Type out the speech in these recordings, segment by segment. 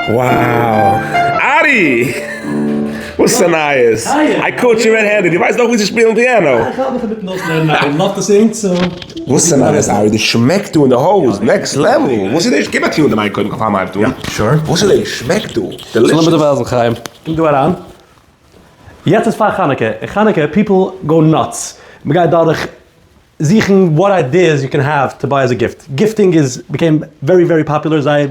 Wow! ארי! וואס איז נייעס? I caught you red handed, דו ווייסט נאך ווי צו שפילן piano? איך האלט נאך אינמיטן אויסלערנען, I love to sing, so. וואס איז נייעס ארי? די שמעק דא אין די הויז, next level! וואס איז די, גיב א tune די mic קודם כל פאר מ'הייבט אן. Sure. וואס איז די שמעק דא? Delicious. לאמיר דיר ווייזן חיים. קום דא אריין. יעצט איז פאר חנוכה, און חנוכה people go nuts, מ'גייט דורך זוכן what ideas you can have to buy as a gift, gifting איז became very very popular זייער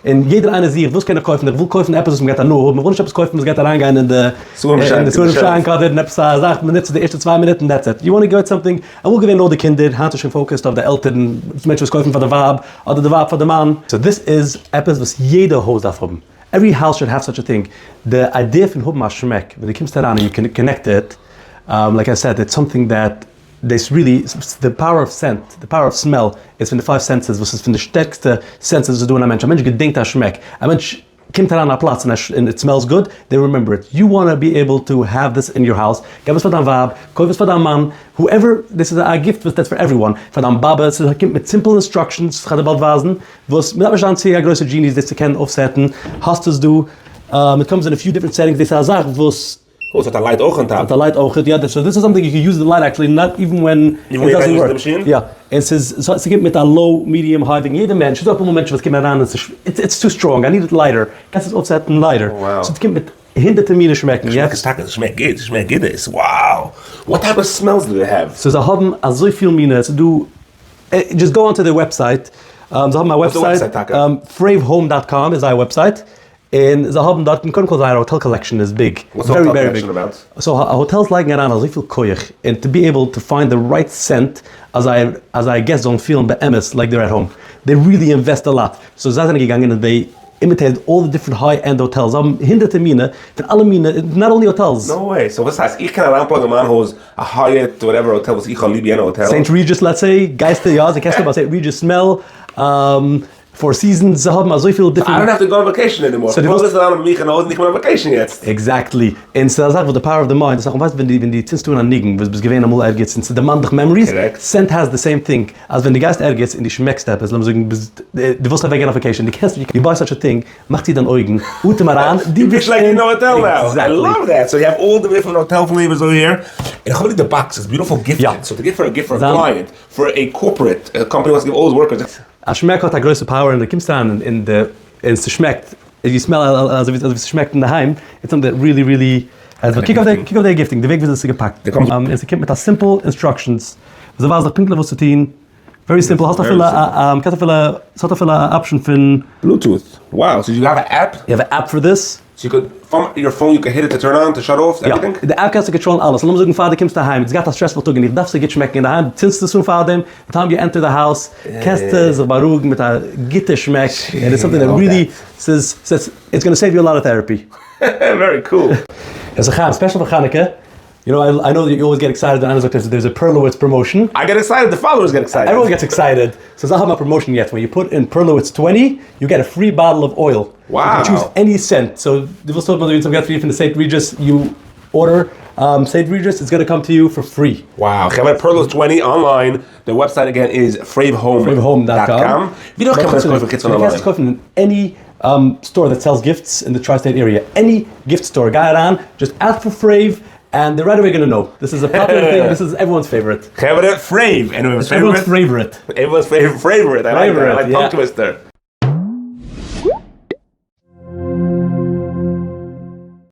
און יעדער איינער זוכט וואס קען איך קויפן, איך וויל קויפן עפעס וואס מ'גייט הנאה האבן, איך וויל נישט עפעס קויפן וואס גייט אריינגיין אין די ספרים שאנק אדער אין עפעס א זאך מ'נוצט די ערשטע צוויי מינוט און that's it, you want get something, אמאל געווען נאר די קינדער, היינט איז שוין focused אויף די עלטערן, מענטשן וואס קויפן פאר די ווייב אדער די ווייב פאר די מאן. So דאס איז עפעס וואס יעדע הויז דארף האבן, every house should have such a thing, די idea פון האבן א שמעק ווען דו קומסט אריין און you can connect it, like I said it's something that דאס really, די power of scent, די power of smell איז פון די five senses וואס איז פון די שטערקסטע senses וואס איז דא אין א מענטש, א מענטש געדענקט א שמעק, א מענטש קומט אריין אין א פלאץ און it smells good, they remember it, you want be able to have this in your house, געב עס פאר דיין ווייב, קויף עס פאר דיין מאן, whoever, דאס איז א gift וואס that's for everyone, פאר דיין באבע, ס'קומט מיט simple instructions, כ'גיי דיר באלד ווייזן, וואס מ'דארף נישט זיין צו א גרויסע genius דאס צו קענען אויפסעטן, האסט עס דא, it comes in a few different settings, דאס איז א זאך וואס. אוי, ס'האט א light אויך on top. ס'האט א light אויך, יא, so this is something you can use the light actually not even when it doesn't work. יא, און ס'איז, ס'קומט מיט א low, medium, high, וועגן יעדע מענטש, ס'איז דא אפאר מאל מענטשן וואס קומען אריין און ס'איז, it's too strong, I need it lighter, קענסט עס אויפסעטן lighter, so ס'קומט מיט הונדערטער מיני שמעקן, שמעקט עס טאקע, ס'שמעקט גוט, ס'שמעקט גוט דאס, wow! What type of smells do they have? So זיי האבן אזויפיל מיני, ס'איז דא, just go onto their website, זיי האבן א website, Frave dot com איז זייער website, און זיי האבן דארטן, קודם כל זייער hotel collection איז big, very very big, so hotels לייגן אריין אזויפיל כח און to be able to find the right scent אז זייער אז זייער געסט זאלן פילן באמת like they're at home, they really invest a lot, so זיי זענען געגאנגען און they imitated all the different high end hotels, זיי האבן הונדערטער מינע פון אלע מינע, not only hotels. No way, so וואס הייסט איך קען אריינפלאגן אין מיין הויז א Hyatt whatever hotel וואס איך האב ליב יענע hotel? St. Regis let's say, גייסטו יא, זיי קענסטו ביי St. Regis smell, Four Seasons, זיי האבן אזויפיל different. I don't have to go on vacation anymore, איך פלאג עס אריין אין מיך אין הויז און איך בין on vacation יעצט. Exactly, און ס'איז א זאך וואס די power of the mind, אסאך מאל ווייסט ווען דו ווען דו צינדסט אן א ניגון וואס ביסט געווען אמאל ערגעץ און ס'דערמאנט דיך memories, scent has the same thing, אז ווען דו גייסט ערגעץ און דו שמעקסט עפעס, לאמיר זאגן ביסט דו ווילסט אוועק גיין אויף vacation, דו קענסט נישט, you buy such a thing, מאך צו דיין אויגן, אטעם אריין, דו ביסט אין hotel now, I love that, so you have all the different hotel flavors over here, און איך האב ליב די box, it's beautiful gifted, so to give for a gift for a client, for a corporate company wants to give all its workers. א שמעק האט א גרויסע power און דו קומסט אריין אין די און ס'שמעקט, you smell אזוי ווי ס'שמעקט אינדערהיים, it's something that really really helps, קוק אויף די קוק אויף די gifting די וועג וויאזוי ס'איז געפאקט, און ס'קומט מיט א simple instructions, זיי ווייזן דיך פונקטליך וואס צו טון, very simple, האסט אפילו א קענסט אפילו ס'האט אפילו א option פון. Bluetooth, wow, so you have a app? You have a app for this. So you could from your phone you could hit it to turn on to shut off everything? יא, די app קענסטו קאנטראלן אלעס, לאמיר זאגן פאר דו קומסט אהיים, האסט געהאט א stressful טאג און איך דארף ס'זאל גוט שמעקן אינדערהיים, צינדסט עס אן פארדעם, די time you enter the house קענסטו זיך בארואיגן מיט א גוטע שמעק, און it's something that really ס'איז ס'איז it's gonna save you a lot of therapy. Very cool. עס איז חיים, special פאר חנוכה, you know I know you always get excited ווען איינער זאגט אז דער איז א Perlowitz promotion. I get excited, די followers get excited. Everyone gets excited. So זיי האבן א promotion יעצט, ווען you put in Perlowitz twenty, you get a free bottle of oil. Wow! You can choose any scent. So דו ווילסט האבן אזוי ווי אונז האבן געהאט פריער פון די St. Regis, you order St. Regis, it's gonna come to you for free. Wow! חברה Perlowitz twenty online, די website again איז Frave Home dot com. ווי נאך קען מען עס קויפן חוץ פון דו אנליין? קענסט עס קויפן אין any store that sells gifts אין די tri state area. Any gift store גיי אריין, just ask for Frave, and they're right away gonna know. This is a popular thing, this is everyone's favorite. חברה Frave! Everyone's favorite. Everyone's favorite, I like that, I like tongue twister.